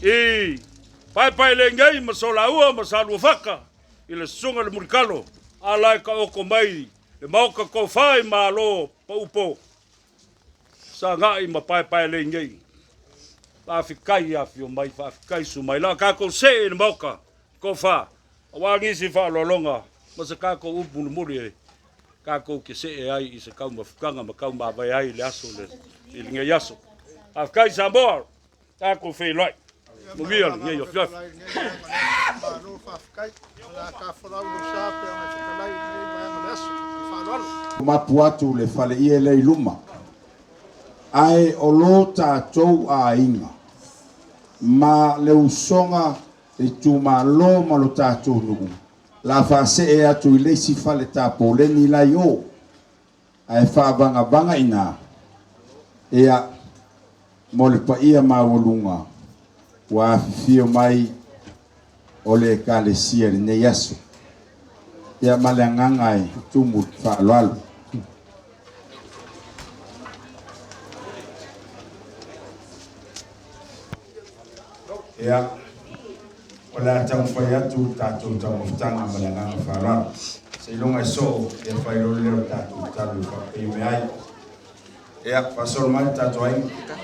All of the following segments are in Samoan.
I Paepaelegi ma Solaua ma Saluafata i le susuga i le Mulitalo, a la e taoto mai le maota tofa i Malo paupo sagai ma Paepaelegi. Faafetai afio mai, faafetai susu mai. La tatou see i le maota tofa aua nisi faaaloaloga ma se tatou upu mulimuli e tatou te see ai i se taumafataga ma taumavae ai le aso i lenei aso. Faafetai Samoa, tatou feiloai. Manuia lenei afiafi. Malo faafetai. O le a tafolau lou sa pe ona e fetalai i lenei vaega o le aso. Ma le faaaloalo. Mapu atu le faleie lea i luma, ae o lo tatou aiga ma le usoga le itumalo ma lo tatou nuu la faasee atu i le isi fale tapoleni la i o, ae faavagavaga i ina ia mo le paia maualuga ua afifio mai o le Ekalesia i lenei aso. Ia ma le agaga e tumu i le faaaloalo. Ia, o le a taumafai atu le tatou taumafataga ma le agaga faaaloalo. Seiloga e soo, ia fai loa lea o le tatou tatalo e faapei ai. Ia, faasolo mai le tatou aiga.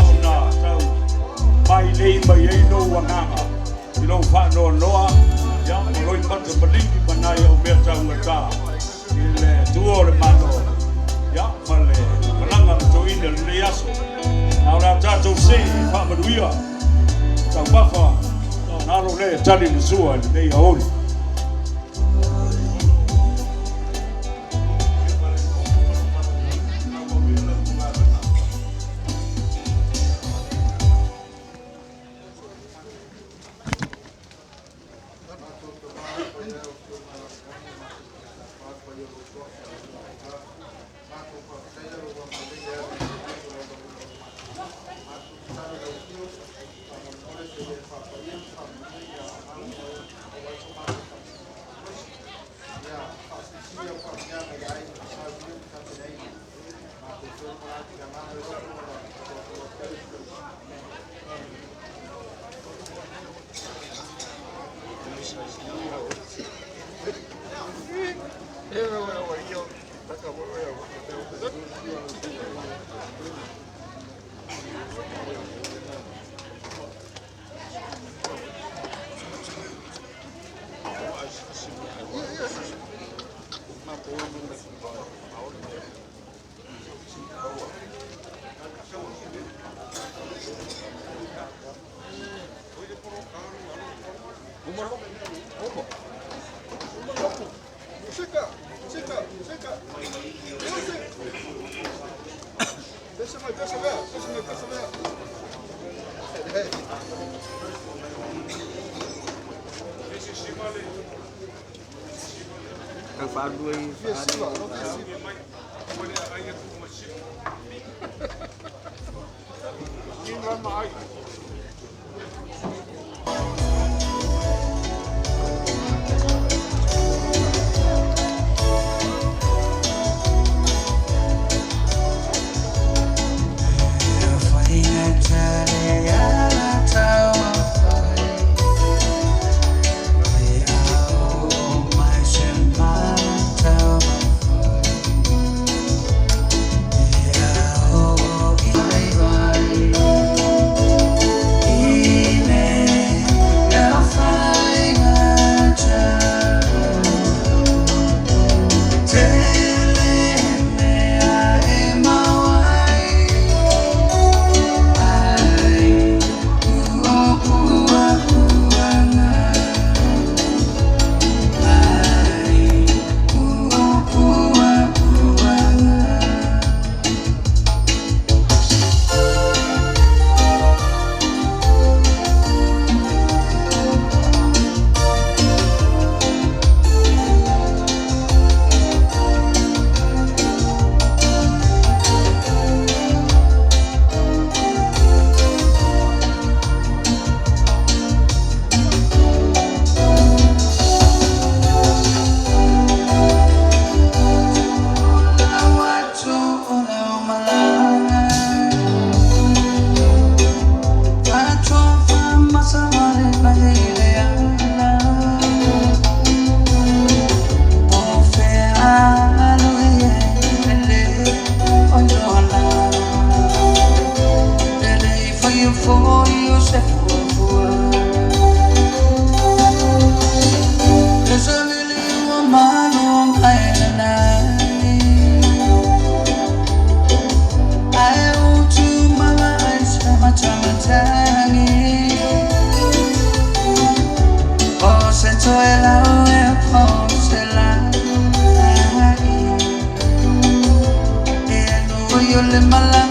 ona tau mai lei mai ai lou agaga i lou faanoanoa ia ma loimata maligi ma nai au mea taugata i le tuua o le Malo ia ma le malaga le toeaina i lenei aso. A o le a tatou sei faamanuia taumafa ona alo lea e tali le sua i lenei aoauli. Le